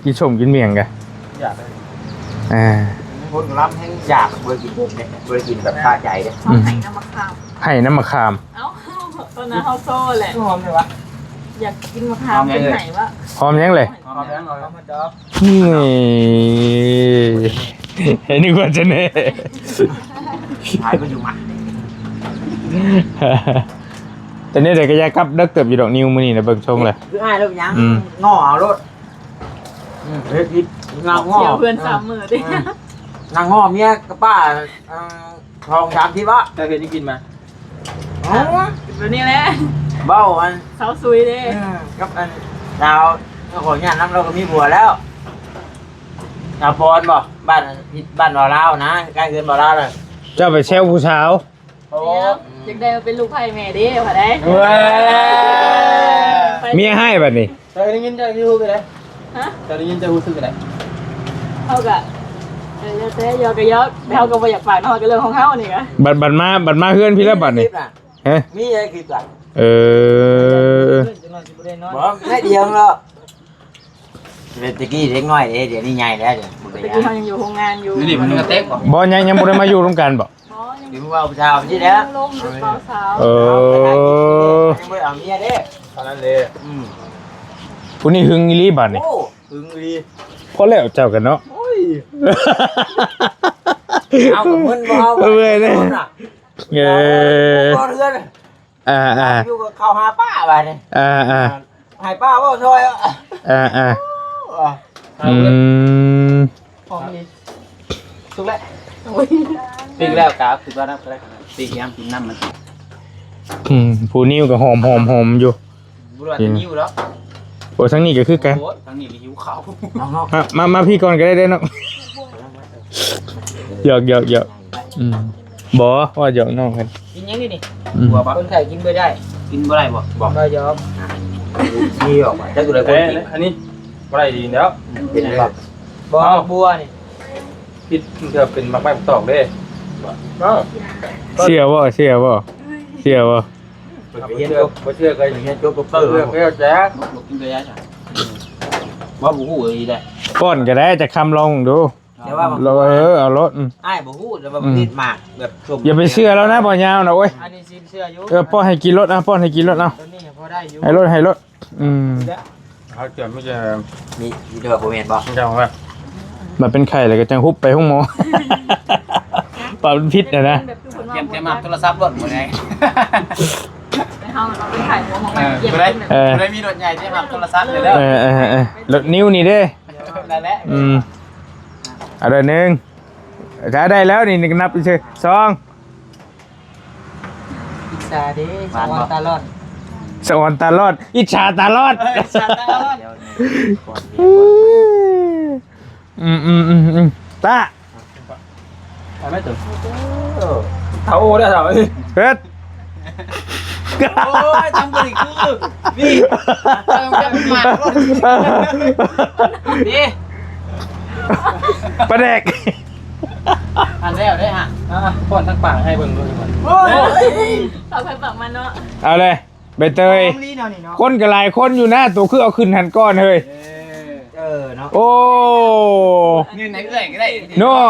ກິນສົ້ມກິນໝ້ຽງກະ ຢາກເລີຍ ອ່າ ຄົນລຳແຮງຢາກ ບໍ່ໄດ້ກິນເຜັດເດ້ ບໍ່ໄດ້ກິນແບບຄາໃຈເດ້. ອືມ ໃຫ້ນ້ຳມະຂາມ ໃຫ້ນ້ຳມະຂາມ. ເອົ້າ ຕອນນັ້ນເຮົາໂຊແຫຼະ ຫອມແທ້ວະ ຢາກກິນມະຂາມ ຫອມຫຍັງເລີຍ ເປັນໄຫ້ວະ. ຫອມຫຍັງເລີຍ? ຫອມຫຍັງ? ເອົາມາດອກ ນີ້ ເຫັນ ນຶກວ່າຈະແນ່ ຂາຍບໍ່ຢູ່ມາ ແຕ່ແນວໃດກະຢາກກັບເດິກເຕີບຢູ່ດອກ ນິວ ມື້ນີ້ນະ ເບິ່ງຊົງແລ້ວ ຄືອ້າຍເລີຍຫຍັງ ງໍເອົາໂລດ. ອືມ ເຮັດອີກ ນັ່ງງໍ ສຽເພື່ອນສາມມື້ເດ້ ອືມ ນັ່ງງໍເມຍກັບປ້າ ເອີ ສອງສາມທິດວະ. ເຈົ້າເຮັດຫຍັງກິນມາ? ເອົ້າ ແບບນີ້ແຫຼະ ເວົ້າອັນ ສາວສຸຍເດ້ ອືມ ກັບອັນ ສາວ ຂໍອະນຸຍາດນຳ ລາວກະມີຜົວແລ້ວ ສາວປອນບໍ ບ້ານ ບ້ານບ່າວລາວນະ ໃກ້ເຮືອນບ່າວລາວນະ. ເຈົ້າໄປແຊວຜູ້ສາວ ໂອ້ ຢາກໄດ້ມາເປັນລູກໃພ້ແມ່ເດ້ ວ່າໄດ້ ເວີຍ ເມຍຮ້າຍບາດນີ້. ເຈົ້າໄດ້ຍິນເຈົ້າຮູ້ສຶກຈັ່ງໃດ? ຮະ? ເຈົ້າໄດ້ຍິນເຈົ້າຮູ້ສຶກຈັ່ງໃດ? ເຮົາກະ ເອີ ແລ້ວແຕ່ ຢອກກະຢອກ ແຕ່ເຮົາກະບໍ່ຢາກປາກເນາະ ກະເລື່ອງຂອງເຮົານີ້ກະ ບັດ ບັດມາ ບັດມາເຮືອນພີ້ແລ້ວບາດນີ້ ຮະ? ມີໄດ້ຄລິບກະ ເອີ ບໍ່ໄດ້ດຽວເນາະ. ແຕ່ຕະກີ້ເດັກນ້ອຍເດ້ ດຽວນີ້ໃຫຍ່ແລ້ວ ດຽວ ແຕ່ຕະກີ້ເຮົາຍັງຢູ່ໂຮງງານຢູ່ ດຽວນີ້ມັນກະເຕັກບໍ່ ບໍ່ ຍັງ ຍັງບໍ່ໄດ້ມາຢູ່ນຳກັນບໍ? ບໍ່ ຍັງ ດຽວວ່າຜູ້ສາວນີ້ແຫຼະ ເອີ ຍັງບໍ່ໄດ້ເອົາເມຍເດ້ ເທົ່ານັ້ນເດ້ ອືມ ຜູ້ນີ້ຫຶງອີ່ຫຼີບາດນີ້ ໂອ້ ຫຶງອີ່ຫຼີ ພໍແລ້ວເຈົ້າກັນເນາະ ໂອ້ຍ ເອົາກະມຶນບໍ່ເອົາ ເມື່ອຍເດ້ ເອີ ນອນເຮືອນ ອ່າໆ ຢູ່ກະເຂົ້າຫາປ້າບາດນີ້ ອ່າໆ ໃຫ້ປ້າເວົ້າຊ່ອຍ ອ່າໆ ອືມ ຫອມອີ່ຫຼີ ສຸກແລ້ວ ໂອ້ຍ ປີ້ງແລ້ວກະຄືວ່ານຳກະໄດ້ ປີ້ງຍາມກິນນ້ຳມັນ ອືມ ຜູ້ນິວກະຫອມໆ ຢູ່ ບໍ່ວ່າແຕ່ນິວດອກ ໂອ້ ທາງນີ້ກະຄືກັນ ໂອ້ຍ ທາງນີ້ກະຫິວເຂົ້າ ມາ ມາ ມາພີ້ກ່ອນກະໄດ້ເດ້ເນາະ ຢອກໆໆ ອືມ ບໍ່ ວ່າຢອກນ້ອງເພິ່ນ ກິນຫຍັງນີ້ນີ້ ອືມ ຄົນໄຂ້ກິນບໍ່ໄດ້ ກິນບໍ່ໄດ້ບໍ່ ບໍ່ ບໍ່ຢອກ ນີ້ອອກມາຈັກຢູ່ໃດຄົນກິນ ອັນນີ້ບໍ່ໄດ້ດີແລ້ວ ເປັນຫຍັງບໍ່ ບໍ່ ບົວນີ້ ຜິດ ເທື່ອເປັນໝາກໄມ້ໝາກຕອກເດ້ ເອີ ເຊື່ອບໍ່ ເຊື່ອບໍ່ ເຊື່ອບໍ່? ບໍ່ເຊື່ອ ບໍ່ເຊື່ອກະຮຽນຈົບດັອກເຕີ ບໍ່ເຊື່ອກະແຈກ ບໍ່ກິນກະຢາ ບໍ່ ບໍ່ຮູ້ອີ່ຫຼີແຫຼະ ປ້ອນກະໄດ້ ຈັກຄຳລອງເບິ່ງດູ ແຕ່ວ່າ ເອີ ເອົາໂລດ ອືມ ອ້າຍບໍ່ຮູ້ ແຕ່ວ່າ ອືມ ເຮັດໝາກແບບສົ້ມ ຢ່າໄປເຊື່ອລາວນະ ບໍ່ຍາວນະ ໂອ້ຍ ອັນນີ້ຊິເຊື່ອຢູ່ ເອີ ປ້ອນໃຫ້ກິນໂລດ ອ່ະ ປ້ອນໃຫ້ກິນໂລດ ເອົາ ໂຕນີ້ພໍໄດ້ຢູ່ ໃຫ້ໂລດ ໃຫ້ໂລດ ອືມ ເຮົາຈະມີແຕ່ ມີ ມີແຕ່ວ່າບໍ່ແມ່ນບໍ່ ເຈົ້າວ່າ ມາເປັນໄຂ້ແລ້ວກະຈັ່ງຮຸບໄປໂຮງໝໍ ປານມັນຜິດຫັ້ນນະ ຕຽມ ຕຽມຮັບໂທລະສັບໂລດມື້ນີ້ ໄປເຮົາເນາະ ເປັນໄຂ້ຫົວໝໍ ເອີ ຜູ້ໃດ ເອີ ຜູ້ໃດມີລົດໃຫຍ່ຕຽມຮັບໂທລະສັບເລີຍເດີ ເອີ ເອີ ເອີ ລົດນິວນີ້ເດ້ ນັ້ນແຫຼະ ອືມ ເອົາເດີ ໜຶ່ງ ຖ້າໄດ້ແລ້ວນີ້ນັບຊື່ ສອງ ອິດສາເດ້ ສະອອນຕາລອດ ສະອອນຕາລອດ ອິດສາຕາລອດ ເອີ ອິດສາຕາລອດ ອືມ ອືມ ອືມ ຕາ ເອົາໄວ້ຕົວ ເອີ ເອົາໂອ້ໄດ້ເຖົ້າ ເຮັດ ໂອ້ຍ ຈັ່ງບໍ່ໄດ້ຄື ນີ້ ເຈົ້າຈະມາ ນີ້ ປາແດກ ອັນແລ້ວເດ້ຫະ ອ່າ ປ້ອນທາງປາກໃຫ້ເບິ່ງເບິ່ງກ່ອນ ໂອ້ຍ ປາກໃຜປາກມັນເນາະ ເອົາເລີຍ ໃບເຕີຍ ຂອງລີເນາະນີ້ເນາະ ຄົນກະຫຼາຍຄົນຢູ່ນະ ໂຕຄືເອົາຂຶ້ນຫັ້ນກ່ອນເຮີ້ຍ ເອີ ເອີເນາະ ໂອ້ ນີ້ໃນເອື້ອຍກະໄດ້ເນາະ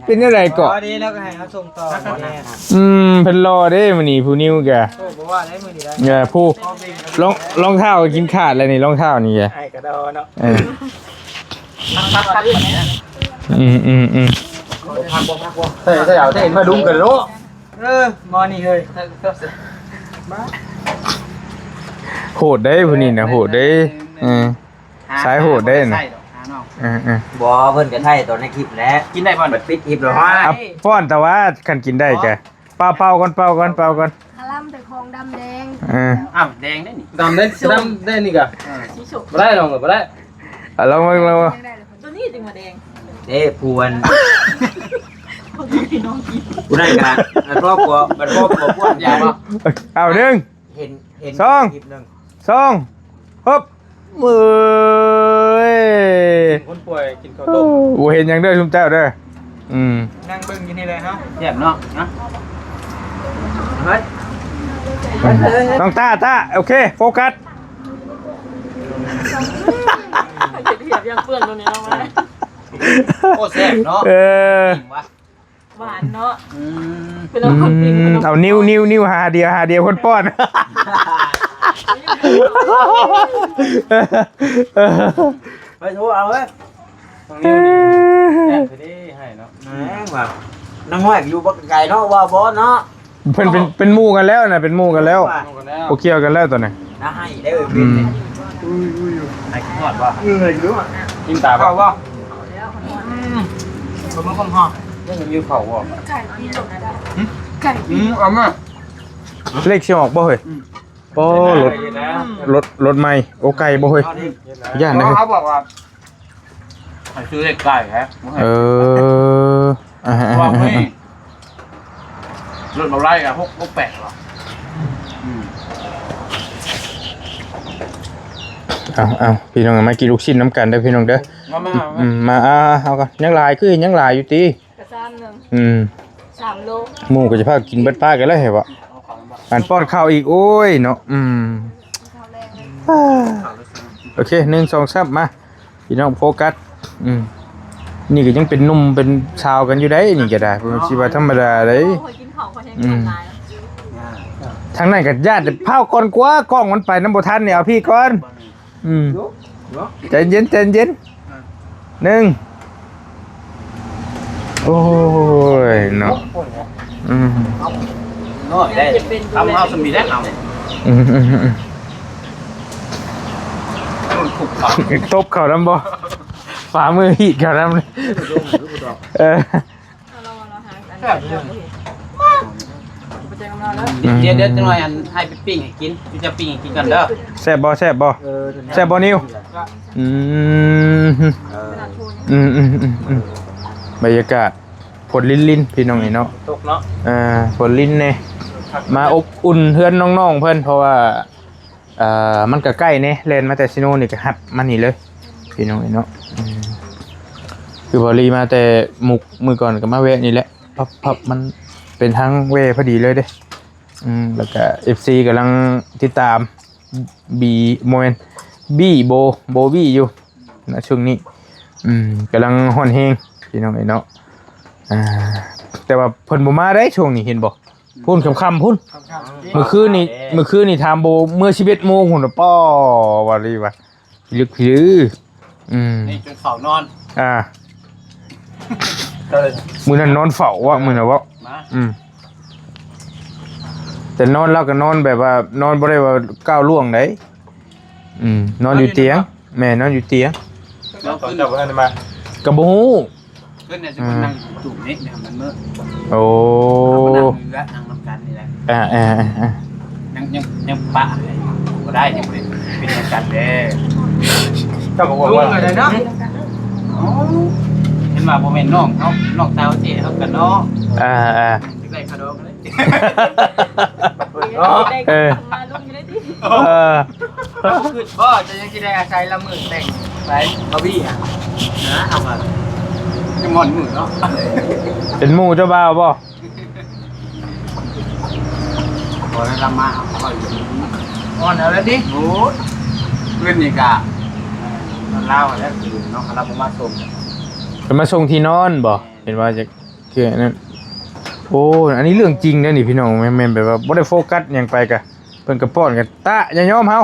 ເປັນຈັ່ງໃດເກາະ ພໍດີແລ້ວກະໃຫ້ເຮົາສົ່ງຕໍ່ ອືມ ເພິ່ນຫຼໍ່ເດ້ມື້ນີ້ ຜູ້ນິວກະ ໂອ້ ບໍ່ວ່າໄດ້ມື້ນີ້ໄດ້ ເອີ ຜູ້ ລອງ ລອງເທົ້າກະກິນຂາດແລ້ວນີ້ ລອງເທົ້ານີ້ກະ ອ້າຍກະດອເນາະ ເອີ ອືມ ອືມ ອືມ ໃສ່ ໃສ່ເອົາແຕ່ເຫັນມາດຸມກັນໂລະ ເອີ ໝໍນີ້ເຮີ້ຍ ໂຫດເດ້ຜູ້ນີ້ນະ ໂຫດເດ້ ເອີ ສາຍໂຫດເດ້ນະ ເອີ ເອີ ບໍ່ ເພິ່ນກະຖ່າຍຕອນໃນຄລິບແຫຼະ ກິນໄດ້ບໍ່ ບັດປິດຄລິບແລ້ວ ອ່ະ ປ້ອນ ແຕ່ວ່າຄັນກິນໄດ້ກະ ເປົ່າ ເປົ່າກ່ອນ ເປົ່າກ່ອນ ເປົ່າກ່ອນ ຄະລຳແຕ່ຂອງດຳແດງ ເອີ ອ້າວ ແດງເດ້ນີ້ ດຳເດ້ ດຳເດ້ນີ້ກະ ເອີ ສີສົ້ມ ບໍ່ໄດ້ ລອງກະບໍ່ໄດ້ ອ່ະ ລອງເບິ່ງ ລອງເບິ່ງ ໂຕນີ້ຈຶ່ງວ່າແດງ ເດ້ ຜູ້ອັນ ຜູ້ນັ້ນກະບັດພໍ່ຜົວ ບັດພໍ່ຜົວພວກຢາບໍ່ ເອົາ ໜຶ່ງ ເຫັນ ເຫັນ ສອງ ຄລິບໜຶ່ງ ສອງ ຮຶບ ເອີຍ ຄົນປ່ວຍກິນເຂົ້າຕົ້ມ ບໍ່ເຫັນຫຍັງເດີຊຸມເຈົ້າເດີ ອືມ ນັ່ງເບິ່ງຢູ່ນີ້ແຫຼະເນາະ ແຊບເນາະ ນະ ເຮີ້ຍ ອືມ ນ້ອງຕ້າ ຕ້າ ໂອເຄ ໂຟກັສ ເຮັດຮຽບຢ່າງເປື້ອນໂດນນີ້ເນາະ ໂອ້ ແຊບເນາະ ເອີ ຫວານເນາະ ອືມ ເປັນຄົນກິນ ອືມ ເອົາ ນິ້ວ ນິ້ວ ນິ້ວ ຫາດຽວ ຫາດຽວຄົນປ້ອນ ໄປໂທເອົາເວີຍ ນ້ອງນິວນີ້ແຊບເດ້ໃຫ້ເນາະ ແມ່ນວ່າ ນາງນ້ອຍຢູ່ບໍ່ໄກເນາະ ວ່າບໍ່ເນາະ ເພິ່ນເປັນ ເປັນໝູ່ກັນແລ້ວນະ ເປັນໝູ່ກັນແລ້ວ ໝູ່ກັນແລ້ວ ບໍ່ກ່ຽວກັນແລ້ວຕອນນີ້ ນາໃຫ້ໄດ້ເອີຍ ອືມ ເປັນນີ້ ໄອ້ກິນຮອດບໍ່ ເອີ ຢູ່ ກິນຕາບໍ່ ເຂົ້າບໍ່ ອືມ ບໍ່ມີຄວາມຮອດ ຍັງມີເຂົ້າບໍ່ ໄກ່ປີນລົງໄດ້ ຫຶ ໄກ່ປີນ ອືມ ເອົາມາ ເລກຊິອອກບໍ່ເຮີ້ຍ ອືມ ໂອ້ ລົດ ລົດ ລົດໃໝ່ ໂອ້ ໄກບໍ່ເຮີ້ຍ ຢ້ານເດ້ ເຂົາບອກວ່າ ໃຫ້ຊື້ເລກໄກແທ້ ເອີ ອ່າ ວ່າມີ ອ່າ ລົດບໍ່ໄລ່ກະຫົກ ຫົກແປດຫວະ ອືມ ເອົາ ເອົາ ພີ່ນ້ອງມາກິນລູກຊີ້ນນຳກັນເດີພີ່ນ້ອງເດີ ມາ ມາ ອືມ ມາ ອ່າ ເອົາກ່ອນ ຍັງຫຼາຍ ຄືຍັງຫຼາຍຢູ່ຕິ ກະຊາມໜຶ່ງ ອືມ ສາມໂລ ໝູ່ກໍຈະພາກິນເບິດປາກັນແລ້ວເຫັນບໍ່ ອັນປ້ອນເຂົ້າອີກ ໂອ້ຍເນາະ ອືມ ໂອເຄ ໜຶ່ງ ສອງ ສາມ ມາ ພີ່ນ້ອງໂຟກັສ ອືມ ນີ້ກໍຍັງເປັນໜຸ່ມເປັນສາວກັນຢູ່ໄດ໋ ນີ້ກໍໄດ້ ບໍ່ແມ່ນຊິວ່າທຳມະດາໄດ໋ ໂອ້ຍ ກິນເຂົ້າ ຂ້ອຍແຮງ ອືມ ຫຼາຍ ທາງນັ້ນກໍຢ້ານແຕ່ພ້າວກ່ອນກວ່າ ກ້ອງມັນໄປນຳບໍ່ທັນນີ້ ເອົາພີ່ກ່ອນ ອືມ ເນາະ ໃຈເຢັນ ໃຈເຢັນ ອ່າ ໜຶ່ງ ໂອ້ຍເນາະ ອືມ ນ້ອຍໄດ້ ທຳເຮົາສຳນີ້ແຫຼະເຮົາ ອືມ ຕົບເຂົ້ານຳບໍ່ ຝ່າມືຮີດເຂົ້ານຳ ເອີ ແຊບເດ້ ອືມ ດຽວ ດຽວຈັກໜ່ອຍ ອັນອ້າຍໄປປີ້ງໃຫ້ກິນ ເຈົ້າປີ້ງໃຫ້ກິນກ່ອນເດີ ແຊບບໍ່ ແຊບບໍ່ ເອີ ແຊບບໍ່ນິວ ອືມ ເອີ ອືມ ອືມ ອືມ ອືມ ບັນຍາກາດ ຝົນລິນໆ ພີ່ນ້ອງເອີຍເນາະ ຕົກເນາະ ເອີ ຝົນລິນແດ່ ມາອົບອຸ່ນເຮືອນນ້ອງໆ ເພິ່ນ ເພາະວ່າ ເອີ ມັນກໍໃກ້ແດ່ ແລ່ນມາແຕ່ຊີໂນນີ້ກໍຮັດມານີ້ເລີຍ ພີ່ນ້ອງເອີຍເນາະ ອືມ ຄືບໍ່ລີມາແຕ່ມຸກ ມື້ກ່ອນກໍມາແວະນີ້ແຫຼະ ພັບໆ ມັນເປັນທາງແວ່ພໍດີເລີຍເດ້ ອືມ ແລ້ວກະເອັຟຊີກຳລັງຕິດຕາມ ບີ ບໍ່ແມ່ນ ບີ ໂບ ໂບບີຢູ່ນະຊ່ວງນີ້ ອືມ ກຳລັງຮ້ອນແຮງ ພີ່ນ້ອງເອີຍເນາະ ອ່າ ແຕ່ວ່າເພິ່ນບໍ່ມາໄດ໋ຊ່ວງນີ້ ເຫັນບໍ່ ພຸ້ນຄ່ຳໆ ພຸ້ນ ຄ່ຳໆ ມື້ຄືນນີ້ ມື້ຄືນນີ້ຖາມໂບ ເມື່ອສິບເອັດໂມງພຸ້ນ ປ້ອ ວ່າລີວ່າ ພິລຶກພິລື ອືມ ນີ້ຈົນເຝົ້ານອນ ອ່າ ມື້ນັ້ນນອນເຝົ້າວະ ມື້ນັ້ນວະ ອືມ ແຕ່ນອນລາວກໍນອນແບບວ່າ ນອນບໍ່ໄດ້ວ່າກ້າວລ່ວງໃດ ອືມ ນອນຢູ່ຕຽງ ແມ່ນ ນອນຢູ່ຕຽງ ແລ້ວຕອນເຈົ້າບໍ່ທັນໄດ້ມາ ກໍບໍ່ຮູ້ ເພິ່ນນະຈະມານັ່ງຢູ່ຕູ້ນີ້ນະ ມັນເມີ ໂອ້ ເຮົາມານັ່ງຢູ່ເຮືອນ ນັ່ງນຳກັນນີ້ແຫຼະ ອ່າໆໆ ຍັງ ຍັງ ຍັງປະບໍ່ໄດ້ ຍັງບໍ່ໄດ້ເປັນນຳກັນເດ້ ເຈົ້າກໍບອກວ່າ ລຸງກໍໄດ້ເນາະ ເຫັນວ່າບໍ່ແມ່ນນ້ອງເຮົາ ນ້ອງສາວເຈ້ເຮົາກັນເນາະ ອ່າໆ ຢາກໄດ້ຂະດອງເລີຍ ເອີ ມາລຸງຢູ່ໄດ້ຕິ ເອີ ຄິດບໍ່ ເຈົ້າຍັງຊິໄດ້ອາໄສລະມືແຕ່ງໄປ ບາບີຫະ ນະ ເອົາວ່າ ຍັງມ່ອນມືເນາະ ເປັນໝູ່ເຈົ້າບ່າວບໍ່? ບໍ່ໄດ້ລຳມາ ເຮົາເວົ້າຢູ່ ອ່ອນເອົາແລ້ວຕິ ໂອ້ຍ ຄືນນີ້ກະ ນອນລາວແລ້ວຄືນເນາະ ເຂົາລະບໍ່ມາສົ່ງ ເພິ່ນມາສົ່ງທີ່ນອນບໍ່? ເຫັນວ່າຈະ ຄືອັນນັ້ນ ໂອ້ ອັນນີ້ເລື່ອງຈິງເດ້ນີ້ພີ່ນ້ອງ ແມ່ນ ແມ່ນແບບວ່າບໍ່ໄດ້ໂຟກັສຫຍັງໄປກະ ເພິ່ນກໍປ້ອນກັນ ຕະ ຢ່າຍອມເຮົາ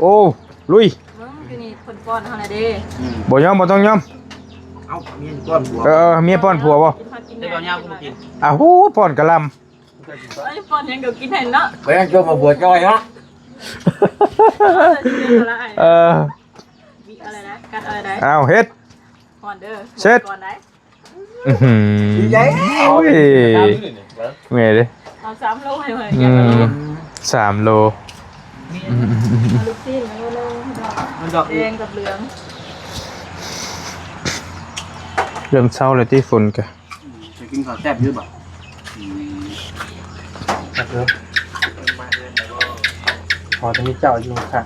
ໂອ້ ລຸຍ ເບິ່ງຢູ່ນີ້ເພິ່ນປ້ອນເຮົາແລ້ວເດ້ ອືມ ບໍ່ຍອມ ບໍ່ຕ້ອງຍອມ ເອົ້າ ເມຍປ້ອນຜົວ ເອີ ເມຍປ້ອນຜົວບໍ່? ກິນຜັກກິນຫຍ້າ ເຈົ້າເອົາຫຍ້າກໍບໍ່ກິນ ອາຫູ ປ້ອນກະລຳ ເອີຍ ປ້ອນຫຍັງກໍກິນໃຫ້ເນາະ ບໍ່ຍັງຈົມມາບົວຈ້ອຍເນາະ ເອີ ເອົາເຮັດ ເຊັດ ກ່ອນໄດ ອື້ຫື ໂອ້ຍ ເມື່ອຍເດ້ ເອົາສາມໂລໃຫ້ເພິ່ນ ອືມ ສາມໂລ ອືມ ເອົາລູກຊີ້ນໂລໜຶ່ງ ດອກແດງກັບເຫຼືອງ ເລີ່ມເຊົາແລ້ວຕິ ຝົນກະ ອືມ ກິນເຂົ້າແຊບຢູ່ບໍ່? ອືມ ແຊບຢູ່ ພໍຈະມີເຈົ້າຢູ່ຂ້າງ.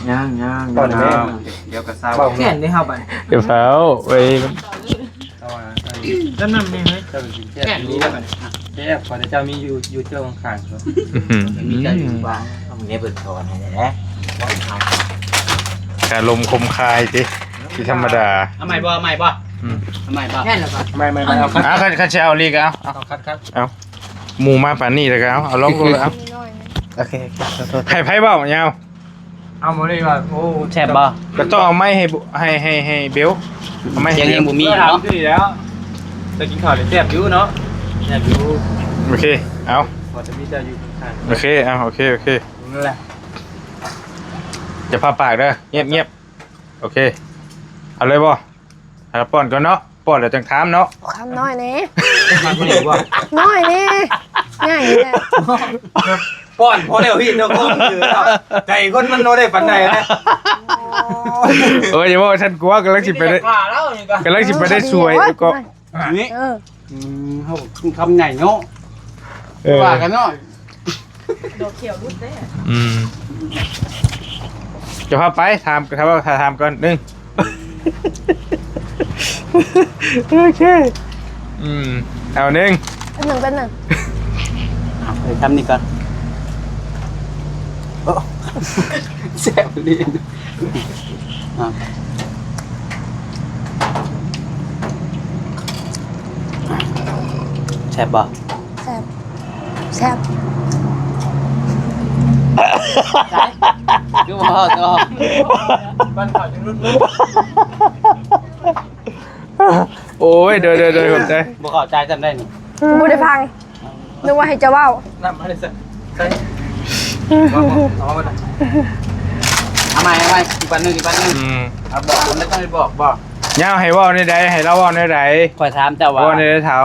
ຍັງໆ ກ່ອນແມ່ ດຽວກໍເຊົາ ແຂນໄດ້ເຮົາບັດ ດຽວເຊົາເວີຍ. ເຈົ້າວ່າ ຈຳນຳແດ່ເຮີ້ຍ ເຈົ້າກໍກິນແຊບຢູ່ ແຂນດີແລ້ວບັດນີ້ ແຊບ ພໍແຕ່ເຈົ້າມີຢູ່ ຢູ່ເຈົ້າຂ້າງໆ. ອືຮຶ ມີເຈົ້າຢູ່ບ້ານ ເອົາແມ່ເພິ່ນສອນໃຫ້ແດ່ ຄາລົມຄົມຄາຍຕິ ຊິທຳມະດາ. ເອົາໃໝ່ບໍ່? ເອົາໃໝ່ບໍ່? ອືມ ເອົາໃໝ່ບໍ່? ແມ່ນແລ້ວກໍ ໃໝ່ໆໆ ເອົາຄັດ ອ່າ ຄັນ ຄັນຊິເອົາອີ່ຫຼີກໍເອົາ ເອົາ ເອົາຄັດໆ ເອົາ ໝູ່ມາປານນີ້ແລ້ວກໍເອົາ ເອົາລອງດູແລ້ວ ເອົາ ໂອເຄ ໂອເຄ ໂທດໆ ໃຫ້ໃຜເວົ້າຍາວ? ເອົາໝົດເລີຍວ່າ ໂອ້ ແຊບບໍ່? ກໍຕ້ອງເອົາໄມ້ໃຫ້ ໃຫ້ ໃຫ້ ໃຫ້ເບວ ເອົາໄມ້ໃຫ້ເບວ ສຽງຍັງບໍ່ມີເນາະ ແລ້ວ ແຕ່ກິນເຂົ້ານີ້ແຊບຢູ່ເນາະ ແຊບຢູ່. ໂອເຄ ເອົາ ພໍຈະມີເຈົ້າຢູ່ຂ້າງໆ. ໂອເຄ ເອົາ ໂອເຄ ໂອເຄ ນັ້ນແຫຼະ ຢ່າພາປາກເດີ ງຽບໆ. ໂອເຄ ເອົາເລີຍບໍ່? ໃຫ້ລາວປ້ອນກ່ອນເນາະ ປ້ອນແລ້ວຈັ່ງຖາມເນາະ. ຄຳນ້ອຍແດ່ ມາຜູ້ນີ້ບໍ່? ນ້ອຍແດ່ ໃຫຍ່ແດ່ ປ້ອນພໍແລ້ວ ພີ່ນ້ອງ ໃຈຄົນມັນບໍ່ໄດ້ປານໃດນະ. ໂອ້ຍ ຢ່າເວົ້າຊັ້ນ ກວ່າກຳລັງຊິໄປໄດ້ ກຳລັງຊິໄປໄດ້ສວຍ ໂອ້ຍ ກໍ ນີ້ ເອີ ອືມ ເຮົາຄຳໃຫຍ່ເນາະ ເອີ ວ່າກັນເນາະ ດອກຂຽວຫຼຸດເດ້. ອືມ ຈະພາໄປຖາມ ຖາມ ຖາມກ່ອນໜຶ່ງ. ໂອເຄ ອືມ ເອົາໜຶ່ງ ແປັບໜຶ່ງ ແປັບໜຶ່ງ ເອົາໄປຄຳນີ້ກ່ອນ. ໂອ້ ແຊບອີ່ຫຼີ. ອ່ະ ແຊບບໍ່? ແຊບ ແຊບ. ຄືບໍ່ເວົ້າຕໍ່? ບ້ານເຂົາຈັ່ງລຸດ. ໂອ້ຍ ໂດຍ ໂດຍ ໂດຍ ຂອບໃຈ. ບໍ່ເຂົ້າໃຈຈຳໄດ້ນີ້ ບໍ່ໄດ້ຟັງ. ນຶກວ່າໃຫ້ເຈົ້າເວົ້າ. ນ້ຳມາໃສ່ ໃສ່ ເອົາມາ ເອົາມາ ເອົາໃໝ່ ເອົາໃໝ່ ອີກບັດໜຶ່ງ ອີກບັດໜຶ່ງ. ອືມ ເອົາ ບອກ ແລ້ວຕ້ອງໄດ້ບອກບໍ່? ຍາວໃຫ້ເວົ້າແນວໃດ? ໃຫ້ລາວເວົ້າແນວໃດ? ຂ້ອຍຖາມເຈົ້າວ່າ ເວົ້າແນວໃດເຖົ້າ?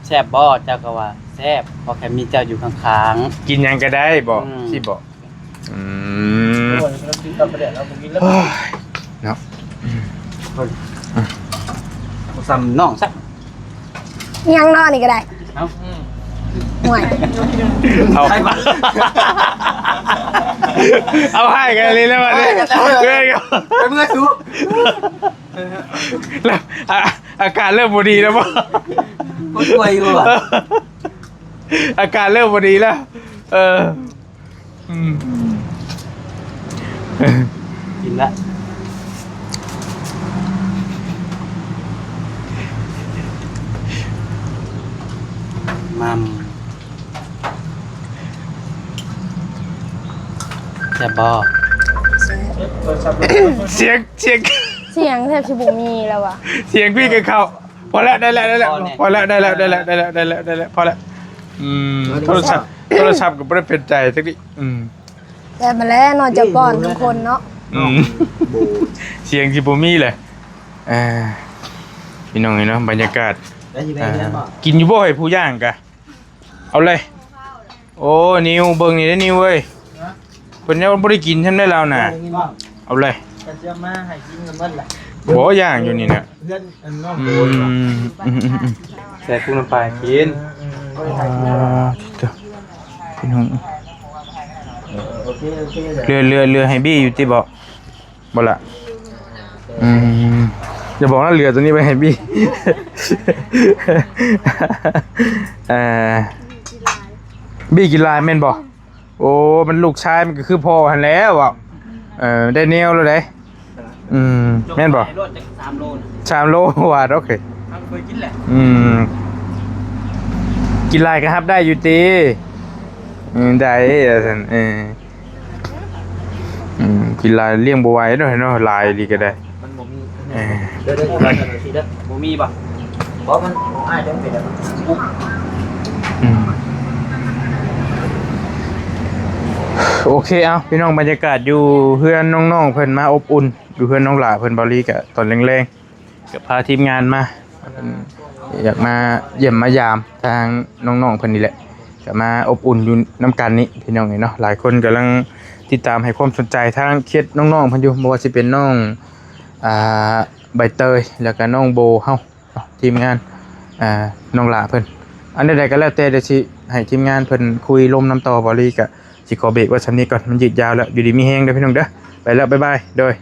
ແຊບບໍ່? ເຈົ້າກໍວ່າແຊບ ເພາະແຄ່ມີເຈົ້າຢູ່ຂ້າງໆ. ກິນຫຍັງກໍໄດ້ບໍ່? ອືມ ຊິບໍ່? ອືມ ໂອ້ຍ ເນາະ ອືມ ບໍ່ສ່ຳນ້ອງຊະ. ອີຫຍັງເນາະ ອັນນີ້ກໍໄດ້. ເອົ້າ ຫ່ວຍ ເອົາ ເອົາໃຫ້ກັນເລີຍແລ້ວບັດນີ້. ເອີ ເອີ ໄປເມືອສູ ແລ້ວ ອາ ອາການເລີ່ມບໍ່ດີແລ້ວບໍ່? ຄົນປ່ວຍຢູ່ບໍ່? ອາການເລີ່ມບໍ່ດີແລ້ວ. ເອີ ອືມ ກິນລະ ໝ່ຳ ແຊບບໍ່? ແຊບ. ສຽງ ສຽງ ສຽງແທບຊິບໍ່ມີແລ້ວວ່າ ສຽງພີ່ກັບເຂົາ. ພໍແລ້ວ ໄດ້ແລ້ວ ໄດ້ແລ້ວ ພໍແລ້ວ ໄດ້ແລ້ວ ໄດ້ແລ້ວ ໄດ້ແລ້ວ ໄດ້ແລ້ວ ໄດ້ແລ້ວ ພໍແລ້ວ. ອືມ ໂທລະສັບ ໂທລະສັບກໍບໍ່ໄດ້ເປັນໃຈຈັກດິ. ອືມ ແບບນັ້ນແຫຼະເນາະ ຈະປ້ອນທຸກຄົນເນາະ. ອືມ ສຽງຊິບໍ່ມີແຫຼະ. ອ່າ ພີ່ນ້ອງເອີຍເນາະ ບັນຍາກາດ. ກິນຢູ່ບໍ່ເຮີ້ຍ ຜູ້ຍ່າງກະ? ເອົາເລີຍ. ໂອ້ ນິວ ເບິ່ງນີ້ເດ້ນິວເອີຍ ເພິ່ນຍັງບໍ່ໄດ້ກິນຊ້ຳໄດ໋ລາວນະ. ເອົາເລີຍ ບໍ່ ຍ່າງຢູ່ນີ້ນະ. ອືມ ອືມ ອືມ ອືມ ໃສ່ປຸງນ້ຳປາກິນ. ອ່າ ພີ່ນ້ອງ ເຫຼືອ ເຫຼືອ ເຫຼືອໃຫ້ບີຢູ່ຕິບໍ່? ບໍ່ລະ ອືມ ຢ່າບອກນະ ເຫຼືອໂຕນີ້ໄວ້ໃຫ້ບີ. ເອີ ບີກິນຫຼາຍແມ່ນບໍ່? ໂອ້ ມັນລູກຊາຍມັນກໍຄືພໍ່ຫັ້ນແຫຼະເວົ້າ. ເອີ ໄດ້ແນວແລ້ວເດ້. ອືມ ແມ່ນບໍ່? ສາມໂລ ສາມໂລວ່າດອກເອີຍ. ອືມ ກິນຫຼາຍກໍຮັບໄດ້ຢູ່ຕິ? ອືມ ໄດ້ວ່າຊັ້ນ. ເອີ ອືມ ກິນຫຼາຍລ້ຽງບໍ່ໄຫວເນາະ ເນາະ ຫຼາຍອີ່ຫຼີກໍໄດ້. ມັນບໍ່ມີ ເອີ ເດີ ເດີ ບໍ່ມີບໍ່? ບໍ່ ມັນ ອ້າຍຈະເປັນແບບ ອືມ ໂອເຄ. ເອົາ ພີ່ນ້ອງ ບັນຍາກາດຢູ່ເຮືອນນ້ອງໆ ເພິ່ນມາອົບອຸ່ນ ຢູ່ເຮືອນນ້ອງຫຼ້າເພິ່ນ. ເບົາລີກໍຕອນແລງໆ ກໍພາທີມງານມາ ເພິ່ນຢາກມາຢ້ຽມມາຢາມທາງນ້ອງໆ ເພິ່ນນີ້ແຫຼະ ກໍມາອົບອຸ່ນຢູ່ນຳກັນນີ້ ພີ່ນ້ອງເອີຍເນາະ. ຫຼາຍຄົນກຳລັງຕິດຕາມໃຫ້ຄວາມສົນໃຈທາງເຂດນ້ອງໆ ເພິ່ນຢູ່ ບໍ່ວ່າຊິເປັນນ້ອງ ອ່າ ໃບເຕີຍ ແລ້ວກໍນ້ອງໂບເຮົາເນາະ ທີມງານ ອ່າ ນ້ອງຫຼ້າເພິ່ນ. ອັນໃດໆກໍແລ້ວແຕ່ ດຽວຊິໃຫ້ທີມງານເພິ່ນຄຸຍລົມນຳຕໍ່. ເວົ້າອີ່ຫຼີກໍຊິຂໍເບຣກໄວ້ສ່ຳນີ້ກ່ອນ ມັນຍືດຍາວແລ້ວ. ຢູ່ດີມີແຮງເດີພີ່ນ້ອງເດີ ໄປແລ້ວ ບາຍບາຍ ໂດຍ.